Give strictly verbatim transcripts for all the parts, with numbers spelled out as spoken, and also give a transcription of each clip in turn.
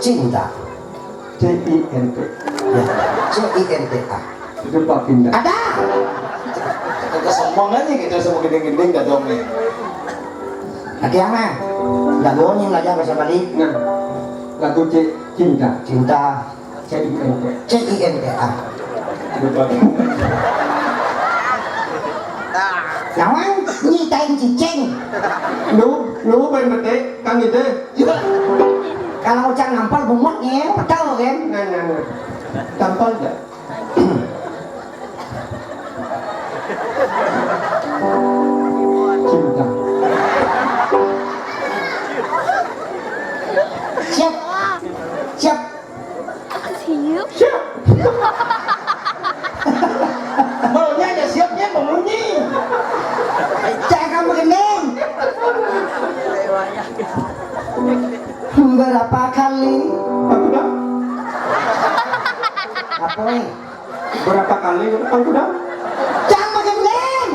Cinta. C I N T. Ya, C I N T A. Itu Pak Pinda. Ada. Kesombongan nih gitu, semua gending-gending dah dong nih. Lagi yang mana? Lagu ini belajar bahasa Bali. Nah, lagu C, Cinta. Cinta. C I N T. C I N T A. Itu Pak Pinda. Nawang nyitain cicing. Lu, lu main betik, kan gitu. Kalau ucang nampal bumut nih, petal kan? Nah, nah, nah. Tampal nggak? Cinta. Siap. Siap. Siap. Siap. Maunya aja siapnya memunyi. Cek kamu gending. Berapa kali? Apa, Bang? Apa, eh? Berapa kali? Apa, Bang? Jangan makin gending.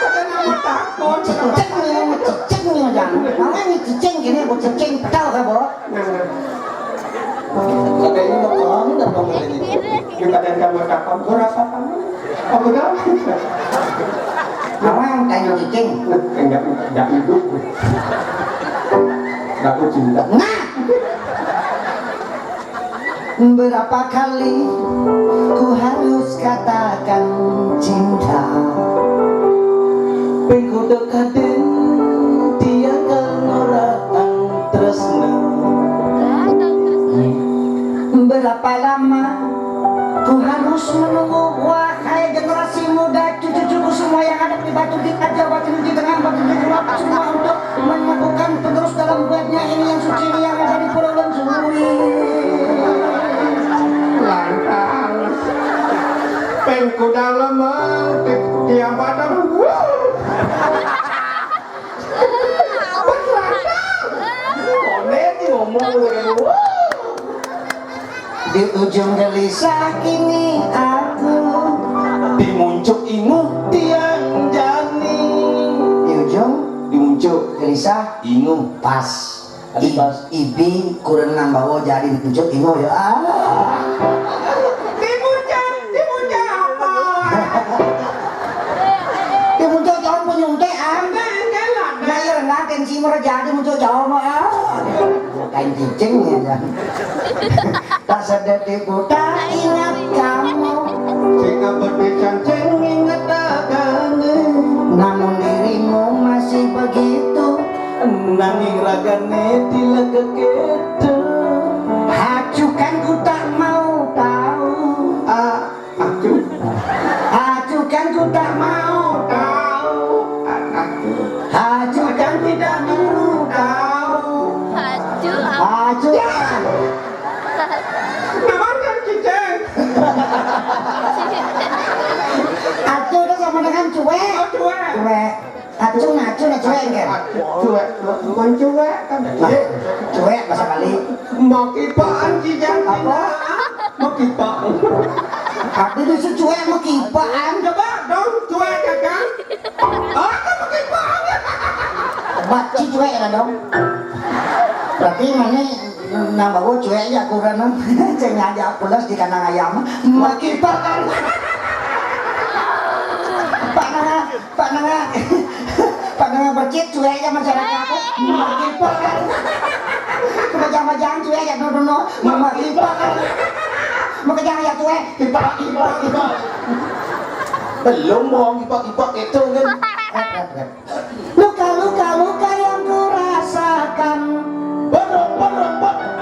Kan aku takut. Cicing nih, cicing nih, jangan. Mama ini cicing gini, aku cicing, tahu gak, Bo? Nah, nah. Katanya mau kamu dan kamu ini. Kita dan kamu takut. Berapa kali? Aku tahu. Mama yang tanya cicing. Enggak, enggak hidup. Aku cinta. Nah. Berapa kali ku harus katakan cinta? Ping kuda kadin tiang kal ngorahang tresna. Berapa lama ku harus menunggu? Wahai generasi muda, cucu-cucuku semua yang ada di Batu Tinggi, Jawa Timur, di Tengah, Batu Tinggi, Jawa semua untuk menyatukan penerus dalam buatnya ini yang suci, ini yang ada di Pulau Lensuri. Lantas, pengku dalam, eh, di, di ambatan. Wuh. Konek ngomong, wuh. Di ujung gelisah kini aku. Di muncuk inguh tiang jani. Di ujung? Di muncuk gelisah inguh. Pas. Tadi pas. Ibi kurang nambah jadi di muncuk inguh ya. Ah. Di muncuk, di muncuk apa? Di muncuk jauh punya untean. Enggak, enggak lah. Nah, iya, enggak, tensi merah jadi muncuk jauh mah. Ah. Kain cicing ya. Tak sedetik ku tak ingat kamu. Sing apa dicancing inget dagane. Namun dirimu masih begitu. Nanging ragane dilegek itu. Hacukan ku tak mau tahu. Ah, hacu. Hacukan ku tak mau tahu. Ah, hacu. Hacukan tidak mau tahu. Hacu. Hacu. Naon kan cicing? Acuh itu sama dengan cuek. Oh, cuek. Cuek. Acuh, acuh, nah, cuek kan? Acuh, cuek. Bukan cuek kan? Nah, cuek bahasa Bali. Mau kipaan cicing. Apa? Mau kipaan. Aduh, itu cuek mau kipaan. Coba dong, cuek ya kan? Oh, mau kipaan. Baci cuek ya dong. Berarti mana? Nambah cuek ya kurang. Sengaja pulas di kandang ayam. Makin pakan. Pak Nanga, Pak Nanga, Pak Nanga bercit cuek ya masyarakat. Makin pakan. Kemajang-majang cuek ya no no no. Makin pakan. Makanya ya cuek. Ipak, ipak, ipak. Belum bohong ipak-ipak itu kan. Luka-luka, luka yang ku rasakan. Berong, berong, berong.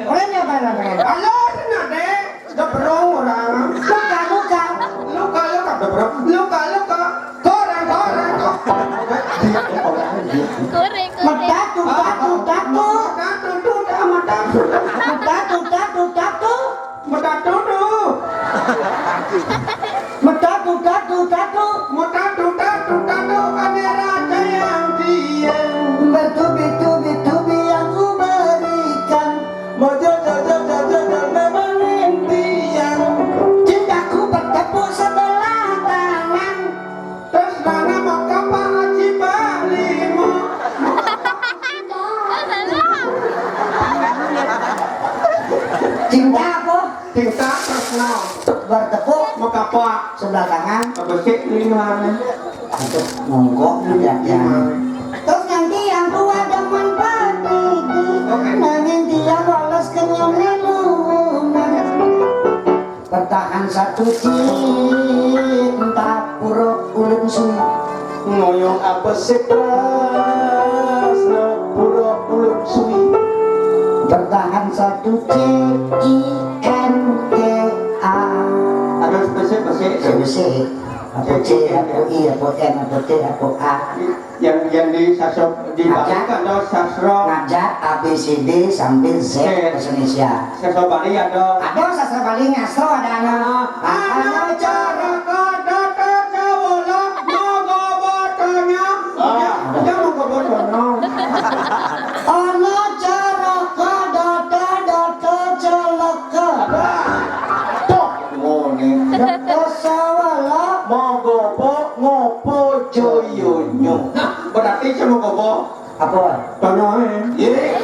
Orangnya mana, orangnya? Halo, senade. Gebrong orang. Luka-luka. Luka-luka, gebrong. Luka-luka. Korang, korang. Korang, korang. Metatu, tatu, tatu. Metatu, tatu, metatu. Metatu, tatu, tatu. Metatu, tatu. Metatu, tatu, tatu. Metatu, tatu, tatu. Ada raja yang diam. Bertubi-tubi-tubi yang ku berikan. Mojo, jo, jo, jo, Cinta apa? Cinta tresno. Bertepuk. Mekapak. Sebelah tangan. Kebesik lingane. Untuk mongkok ya. Terus nanti yang tua demen patiki. Oke. Nanging dia wales kenyone lumer. Bertahan satu cinta pura ulun suwi. Ngoyong apa sih tresno pura ulun suwi. Bertahan satu C I N T A. Ada spesifik sih. Sing sih. Apa C, apa I, apa N, apa T, apa A. Yang yang di sastra di Bali kan ada sastra. Ngajak A B C D sampai Z bahasa Indonesia. Sastra Bali ada. Ada sastra Bali ngastro ada anak. Ana cara kada cawala mogo botanya. Ah. Jangan mogo botanya. Ana cara kada data celaka. Tuh, ngone. Data sawala. Mogopo ngopo joyonyo. Nah, berarti cuma ngopo. Apa? Tonyoe. Ye.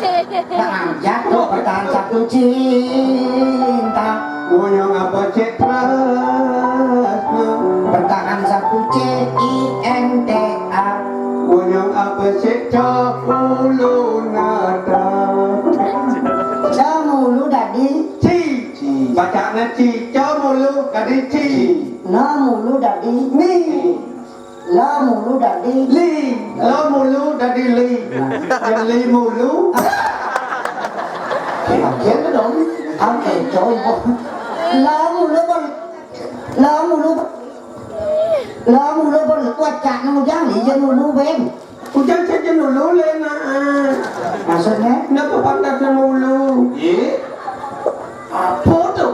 Nah, jatuh bertahan satu cinta. Ngoyong apa cek tresno. Bertahan satu C I N T A. Ngoyong apa cek cok ulu nada. Cemulu dadi. Ci. Ci. Bacana ci. Cemulu dadi ci. Nemulu dadi. Ni. Lemulu dadi li. Lemulu dadi li. Nah. Yang li mulu. Oke, oke dong. Oke, coy. Lemulu ber-, lemulu ber-, lemulu ber-, kuat cak nang ujang li, jan ulu ben. Ujang cak jan ulu le, nah. Maksudnya? Kenapa pantas nang ulu? Ye? Apa tu?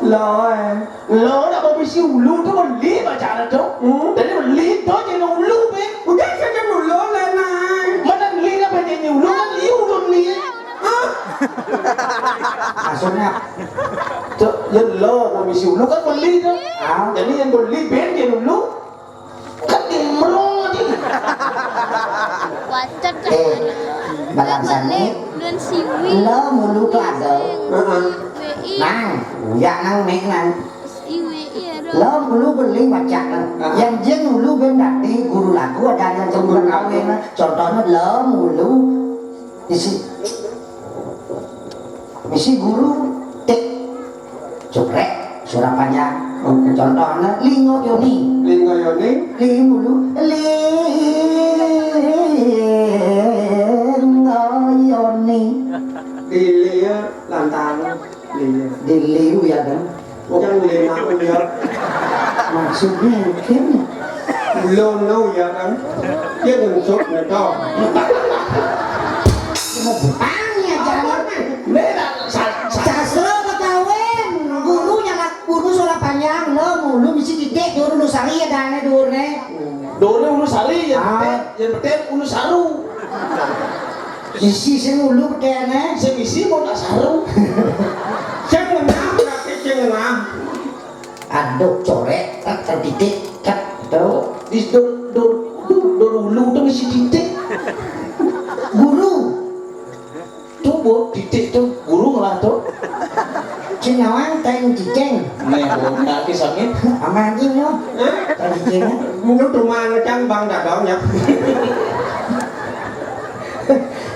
Lo, eh. Lo nak bebisi ulu tu beli baca ada tu. Hmm? Jadi beli tu je ulu be. Udah saja ulu lah, Nay. Mana beli lah banyak ni ulu kan li ulu ni. Ah. Maksudnya? Tu, ya lo bebisi ulu kan beli tu. Ah. Jadi yang beli ben je ulu. Kan imrong aja. Wacet. Eh, balangsane. Lun siwi. Lo mulu tu ada. Heeh. Nang, ya nang mek nang. Siwi, iya dong. Lo mulu beli wacana. Heeh. Yang jeng mulu ben dadi guru lagu ada yang sebelum kawin. Contohnya lo mulu isi. Misi guru tik. Cuprek, surah panjang. Contohnya, lingo yoni. Lingo yoni. Li mulu. Lingo yoni. Di li ya lantang. Li ya. Di liu ya kan? Yang lima ya. Maksudnya mungkin. Lono ya kan? Dia bentuk ngetok. Mau butang ya, jangan. Beda. Sastra Betawi, gurunya lah, guru suara panjang, lo mulu misi titik, guru lu sari ya, dane durne. Durne ulu sari, ya, ah. Betet, ya, betet, ulu saru. Isi sing ulu bedene. Sing isi mau tak saru. Sing ngenah, berarti sing ngenah. Aduk corek, tak tertitik, tak, tuh. Di dur, dur, dur, dur ulu tuh ngisi titik. Guru. Tuh, Bu, titik tuh, guru ngelah tuh. Cing nawang teng cicing. Nih, Bu, kaki sakit. Sama anjing lo. Hah? Teng cicing. Mulu tuh mana cang bang dadongnya.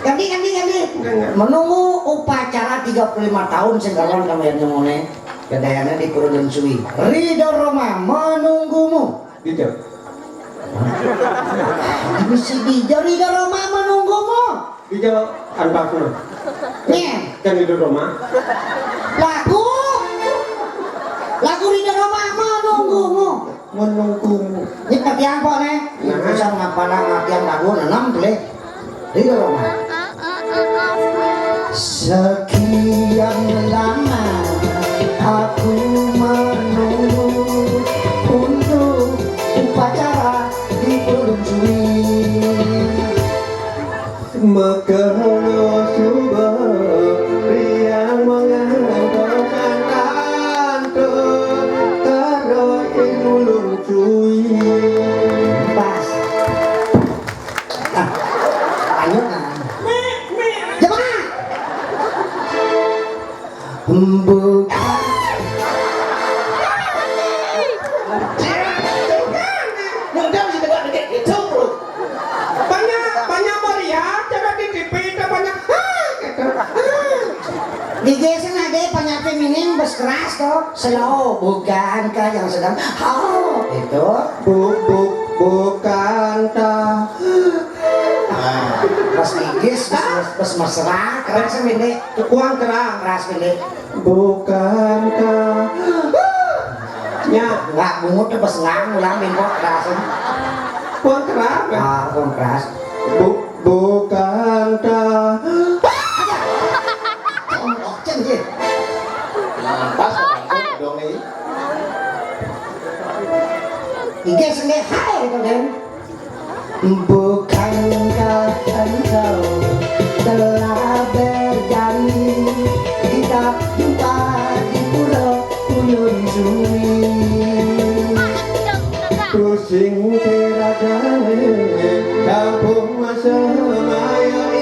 Ganti, ganti, ganti. Menunggu upacara tiga puluh lima tahun sing karuan kami yang nemone. Kedayana di Purulun Suwi. Ridho Roma menunggumu. Dija. Misi dija Ridho Roma menunggumu. Dija anpasna. Nye. Kan Ridho Roma. Lagu. Lagu Ridho Roma menunggumu. Menunggumu. Ini patiang kok, ne? Nah. Bisa ngapana ngatiang lagu, enam boleh. Ridho Roma. Sekian lama aku menunggu untuk upacara di Purulun Suwi. Mekelo suba riang mengantarkan kanto karo ing Purulun Suwi. Pas. Ah, ayo, nah. Jemaah. Bukan. Mudah sih tegak dikit gitu, bro. Banyak, banyak meriah, coba di T V itu banyak. Ah, gitu. Ah. Di desa ada banyak feminin bas keras tuh, slow, bukankah yang sedang, oh, itu. Bu, bu, bukankah. Ah, pas gigis, pas, pas, pas mesra, keras, Mini. Kurang keras. Keras, Mini. Bukankah. Nya. Nggak, bungut tuh pas ngang, ulang, bengkok, keras. Kurang keras, ya? Ah, kurang keras. Bu, bukankah. Cong, cong, cong, cong. Nah, pas, dong, nih. Tiga sendiri, hai, gitu, kan. Bukankah engkau telah berjanji kita jumpa di Pura Ulun Suwi? Pusing teragane kampung semaya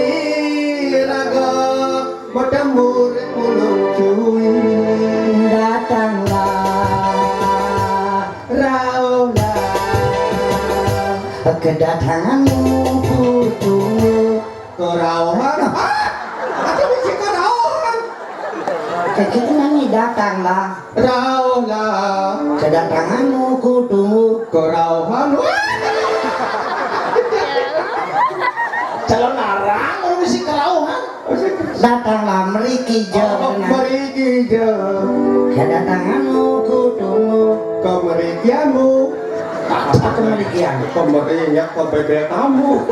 iraga. Mata murid ulun cuy. Datanglah, rauhlah. Kedatanganmu kutunggu. Kerauhan? Hah? Ada bisi kerauhan? Kayak gitu nyanyi, datanglah. Rauhlah. Kedatanganmu kutunggu. Kerauhan? Wah. Calon arang, orang bisi kerauhan. Datanglah meriki ja. Oh, meriki ja. Kedatanganmu kutunggu. Kemerikianmu. Apa kemerikian? Kemerinya kebebetamu.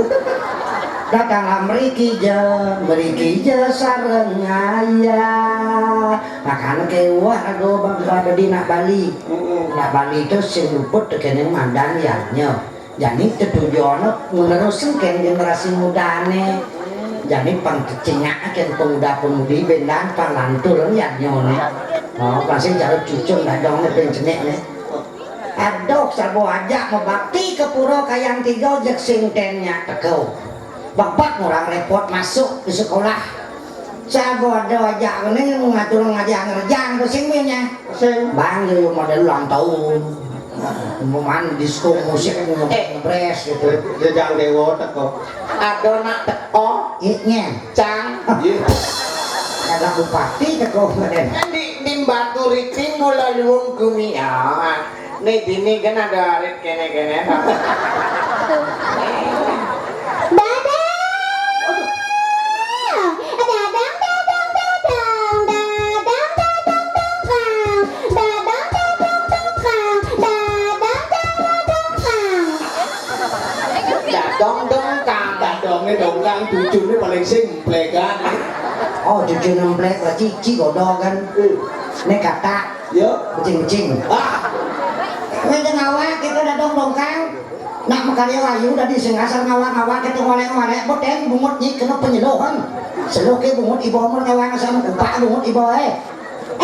Datanglah meriki ja, meriki ja sareng ayah. Makanya kewah aduh bang pada di nak Bali. Mm-mm. Nak Bali itu sing luput tekene mandan ya nyo. Jani tetujuan meneruskan generasi mudane. Jani pang kecingak kan pemuda-pemudi bendan pang lantur ya nyone. Oh, pasti jare cucun dadong ne pencenek ne. Aduh, sabo aja mebakti ke pura kayang tiga jek sing ten nya teko. Babak orang repot masuk ke sekolah. Sabo ada aja ngene ngatur ngajak ngerjang tu sing nya. Sing. Bang yo model ulang tahun. Pengumuman disko musik ngebres gitu. Jejang dewa teko. Ada nak teko. Iknya. Cang. Iya. Ada bupati teko badan. Kan di, di Batu Riting mula luwung gumian. Nih dini kan ada arit kene-kene. Dadang! Dadang, dadang, dadang, dadang, dadang, dongkang. Dadang, dadang, dongkang. Dadang, dadang, dongkang. Dadong dongkang, cucune paling sing plegan. Oh, cucu nemplek, berarti cici godol kan. Ini kata. Yo. Cing-cing. Ah. Kowe teng awak kita dadong dongkang. Nak makarya wayu dadi sing asal ngawak-ngawak kita ngolek-ngolek boten bungut nyi kena penyeluhan. Seluh ke bungut ibu umur ngawak sama kupak bungut ibu eh.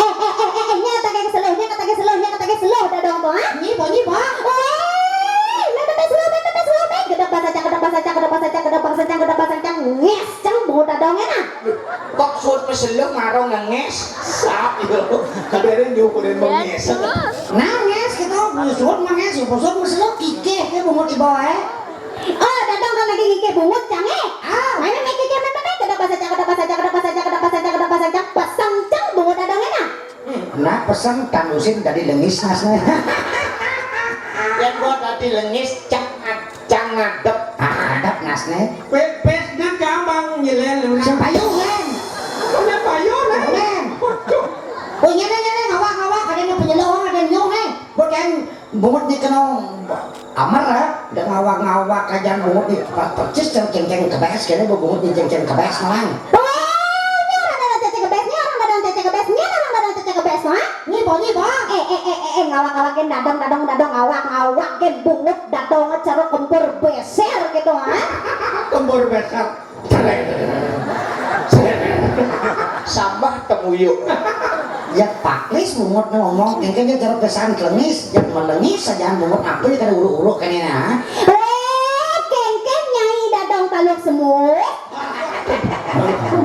Eh, eh, eh, eh, eh, nya kata ke seluh, nya kata ke seluh, nya kata ke seluh dadong to, ha? Nyi, bo, nyi, bo. Eh, meh, meh, meh, seluh, meh, meh, meh, seluh, meh. Gedek bahasa cang, gedek bahasa cang, gedek bahasa cang, gedek bahasa cang, gedek bahasa cang. Nges, cang, bungut dadong, ya, nah. Kok suut peseluk marong ngenges? Sap yo. Kadere nyukurin menges. Nangis gitu, suut menges, suut peseluk kikih ke bungut ibu eh. Oh, dadong kan lagi ngikih bungut cang eh. Ah. Mana ngikih cang, mana, mana, kada bahasa cang, kada bahasa cang, kada bahasa cang, kada bahasa cang, kada bahasa cang, pasang cang bungut dadong enak. Nah, pasang tandusin tadi lengis nasnya. Yang buat tadi lengis cang. Cang ngadep. Ah, ngadep nasne. Pe-, pesnya cang bang nyelen lu. Sing payu, Len. Punya payu, Len. Len. Waduh. Oh, nyele, nyele, ngawak, ngawak, ada yang penyelong, ada yang nyung, Len. Bukan bungut di kenong. Amar, ya. Udah ngawak-ngawak aja bungut di per-, percis ceng-ceng kebes, kene bungut di ceng-ceng kebes, Len. Wah, ini orang dalam cece kebes, ini orang dalam cece kebes, ini orang dalam cece kebes, Len. Nyiba, nyiba. Eh, eh, eh, eh, eh, ngawak-ngawak gen dadong, dadong, dadong, ngawak-ngawak gen bungut dadong cara kempur beser gitu, ha? Kempur beser. Sambah temuyuk. Ya paklis bungut ngomong, engke dia cara pesan telengis, yang melengis saja bungut apa ya kada uruk-uruk kene, ha? Eh, kengkeng nyai dadong taluk semut.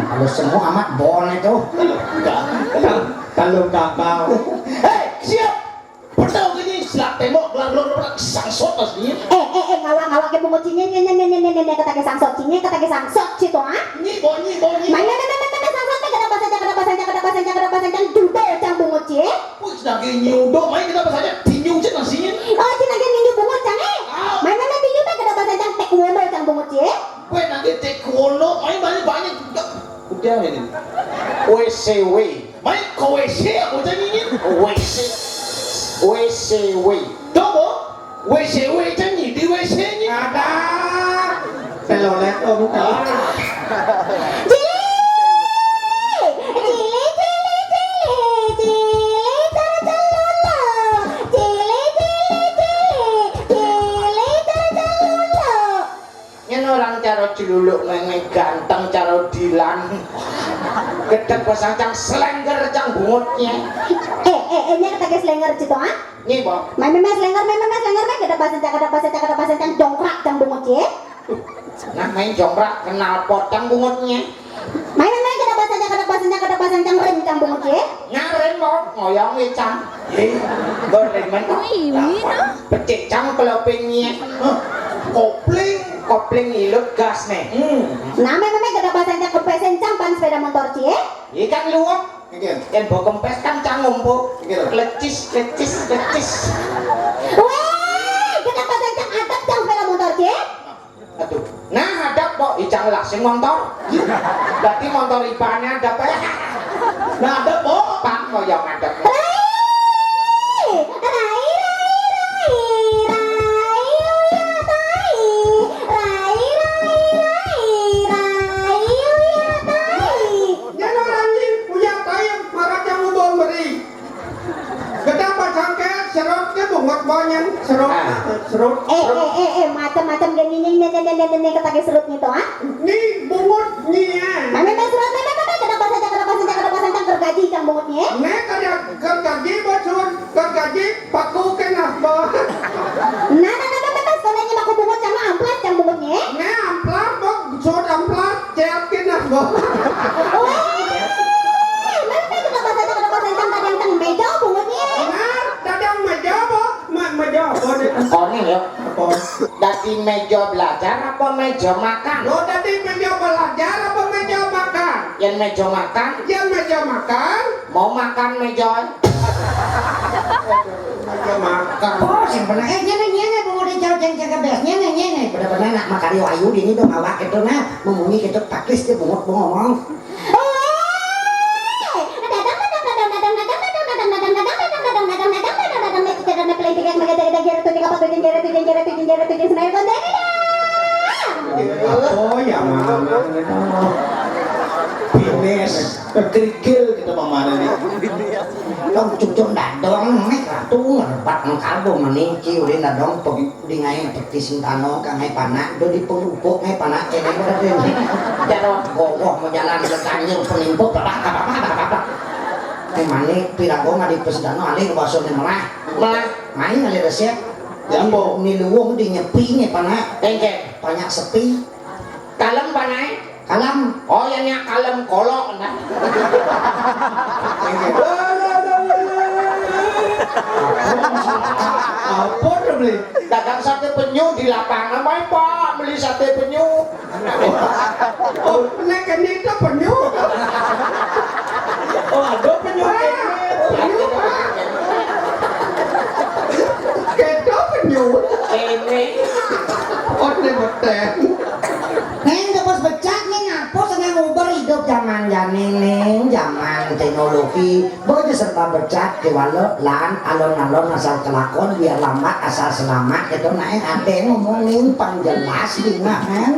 Kalau semua amat bon itu. Enggak. Halo, Kakak. Hei, siap. Pedang ini, silap tembok, gelar-gelar, sangsot, Mas, ini. Eh, eh, eh, ngawak, ngawak, ke bungut sini, nih, nih, nih, nih, nih, nih, kata ke sangsot sini, kata ke sangsot situ, ah? Ini, bo, ini, bo, ini. Mana, mana, mana, mana, sangsot, kada bahasa Jawa, kada bahasa Jawa, kada bahasa Jawa, kada bahasa Jawa, judo, cang bungut, cie. Wih, sedang kayak nyudo, main kita bahasa aja, tinju, cek, nasinya. Oh, cina lagi ninju bungut, cang, eh? Ah. Mana, mana, tinju, kada bahasa Jawa, taekwondo, cang bungut, cie. Weh, nanti taekwondo, main banyak-banyak. Udah ini. W C W. Main ke W C aku tanya ini. W C. W C W. Coba. W C W tanya di W C-nya. Ada. Pelolet, oh, bukan. Cili! Cili, cili, cili, cili, cili, cili, cili, cili, cili, cili. Yen orang cara celuluk meme ganteng cara Dilan. Gedeg pasang cang slengger cang bungutnya. Eh, eh, eh, nya kata ke slengger cito, ah? Nih, Bok. Main, main, main slengger, main, main, main slengger, main gedeg pasang cang, gedeg pasang cang, gedeg pasang cang jongkrak cang bungut, ya. Nah, main jongkrak kenal pot cang bungutnya. Main, main, main gedeg pasang cang, gedeg pasang cang, gedeg pasang cang rem cang bungut, ya. Ngarem mau ngoyong nih cang. Eh, goremen. Wih, ini. Pecik cang kelopingnya. Hah? Kopling. Kopling ilut gas nih. Hmm. Nah, memang gedeg pasang cang kempesin cang ban sepeda motor cie. Ikan luwak. Nggih. Yen mbok kempes kan cang ngumpuk. Nggih. Lecis, lecis, lecis. Weh, gedeg pasang cang adep cang sepeda motor cie. Aduh. Nah, ada kok ijang lah sing montor. Berarti montor ibane ada apa? Nah, ada kok. Pak kok yang ada. Rai! Rai, rai, rai, rai, uya tai. Rai, rai, rai, rai, uya tai. Yen ora nyi, uya tai, marang yang ubah meri. Gedeg pasang ke serut ke bungut bonyen, serut, ah, serut. Eh, eh, eh, eh, macam-macam gini, nih, nih, nih, nih, nih, nih, kata ke serut gitu, ah? Nih, bungut, nih, ya. Meme, meme, serut, meme, meme, gedeg pasang cang, gedeg pasang cang, gedeg pasang cang, gergaji, cang bungut, nih. Nih, kerja, gergaji, bosur, gergaji, paku, kena, bo. Nah, nah, nah, nah, nah, nah, sekolah ini paku bungut, cang amplas, cang bungut, nih. Nih, amplas, bo, serut amplas, ceat, kena, bo. Weh, meme, gedeg pasang cang, gedeg pasang cang, dadang tang meja, bungut, nih. Nah, dadang meja, bo. Ma-, meja apa nih? Kono ya. Apa? Dadi meja belajar apa meja makan? Lo dadi meja belajar apa meja makan? Yen meja makan. Yen meja makan. Mau makan meja. Meja makan. Oh, sing bener. Eh, nyene, nyene, bungut di jauh, jeng, jeng, kebes. Nyene, nyene. Bener-bener nak makaryo ayu dini tuh ngawak itu, nah. Memunyi gitu, takis dia bungut, bungut ngomong. Oh ya, mana? Bines, kerikil kita pamane nih. Tong cucuk dadong, nek ratu ngerebat engkal bo meninci, udah dadong pegi. Di ngai peti sing tano ka ngai panak, do di pengupuk ngai panak kene berarti. Jaro gogoh mau jalan ke ganjil penimpuk, apa, apa, apa, apa, apa. Ngai mani pirago ngai di pesedano alih ke baso ni melah. Melah. Ngai alih resep. Ya, apa? Ni luwung di nyepi ngai panak. Engke. Panak sepi. Kalem panai? Kalem. Oh ya, nyak kalem kolok nah. Apa tuh beli? Dagang sate penyu di lapangan, main Pak beli sate penyu. Oh, nek ini tuh penyu. Oh, ada penyu. Penyu, Pak. Kedo penyu. Ini. Oh, ini betul. Neng, pas becat, Neng, apa seneng uber hidup zaman jani, Neng, zaman teknologi. Bojo serba becat, kewala, lan, alon-alon asal kelakon, biar lambat asal selamat, gitu, Neng. Ada yang ngomong, Neng, pang jelas, Neng.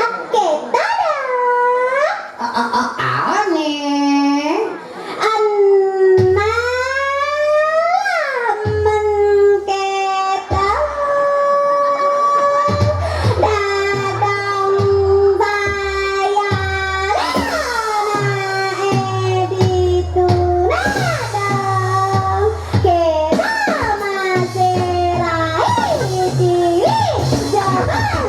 Oke, dadah. Ah, ah, ah, ah, Neng. Enak mengketong dadong saya. Nah, eh, ditu dadong. Kita masih rai cilik. Jangan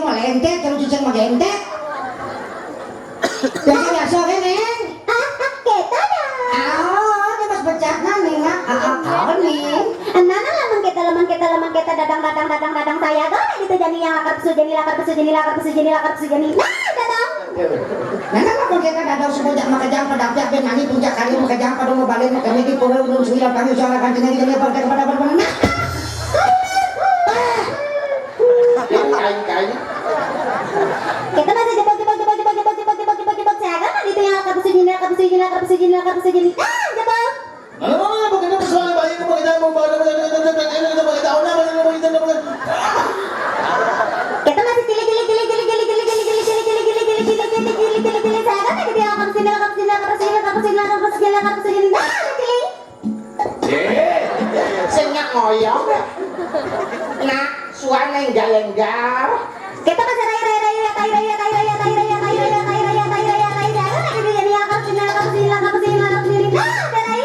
Malentek, terus cicing magentek. Biasa-biasa kan, Neng? Ah, ah, kita dah. Ah, dia mas pecah kan, Neng, nak? Ah, ah, kawan, Neng. Nana lamang kita, lamang kita, lamang kita, dadang, dadang, dadang, dadang, saya gak gitu jadi yang lakar pesu, jadi lakar pesu, jadi lakar pesu, jadi lakar pesu, jadi. Nah, dadang. Nana lamang kita dadang semua jak makejang pada piak ben nangis puncak kali makejang pada mau balik makanya di pura ulun suwi lapang usia lakan cenah jadi apa pada pada pada. Nah. Kain, kain, kain. Kita masih jebak, jebak, jebak, jebak, jebak, jebak, jebak, jebak, jebak. Saya kan tadi itu yang lakar pesu jin, lakar pesu jin, lakar pesu jin, lakar pesu jin. Ah, jebak. Mana, mana, bukan itu persoalan bayi, bukan itu, bukan itu, bukan itu, bukan itu, bukan itu, bukan itu, bukan itu. Kita masih cilik, cilik, cilik, cilik, cilik, cilik, cilik, cilik, cilik, cilik, cilik, cilik, cilik, cilik, cilik. Saya kan tadi itu yang lakar pesu jin, lakar pesu jin, lakar pesu jin, lakar pesu jin, lakar pesu jin, lakar pesu jin. Ah, cilik. Eh, sing nyak ngoyong. Nak, suan enggak-enggak. Kita masih rai, rai, rai, ya, tai, rai, ya, tai, rai, ya, tai, rai, ya, tai, rai, ya, tai, rai, ya, tai, rai, ya, tai, rai, ya, tai, rai, ya, tai, rai, ya, tai, rai, ya, tai, rai, ya, tai, rai, ya, tai, rai. Ah, ada rai.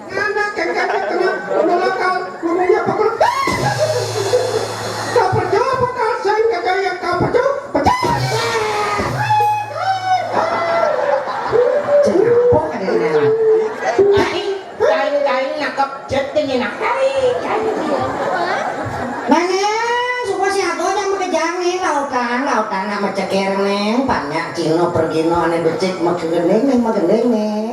Anak yang kami kenal, menolak, ngomongnya apa kalau tak percaya apa kasih, kagak yang tak percaya, percaya. Cenah apa kadéna? Kain, kain, kain, nangkep jet, teu nyeunang. Kain, kain. Nanya, suka si Ago yang makejang nih, lautan, lautan, nak maceker, Neng, pan nya, cino, pergino, ané becik, mah gending, Neng, mah gending, Neng.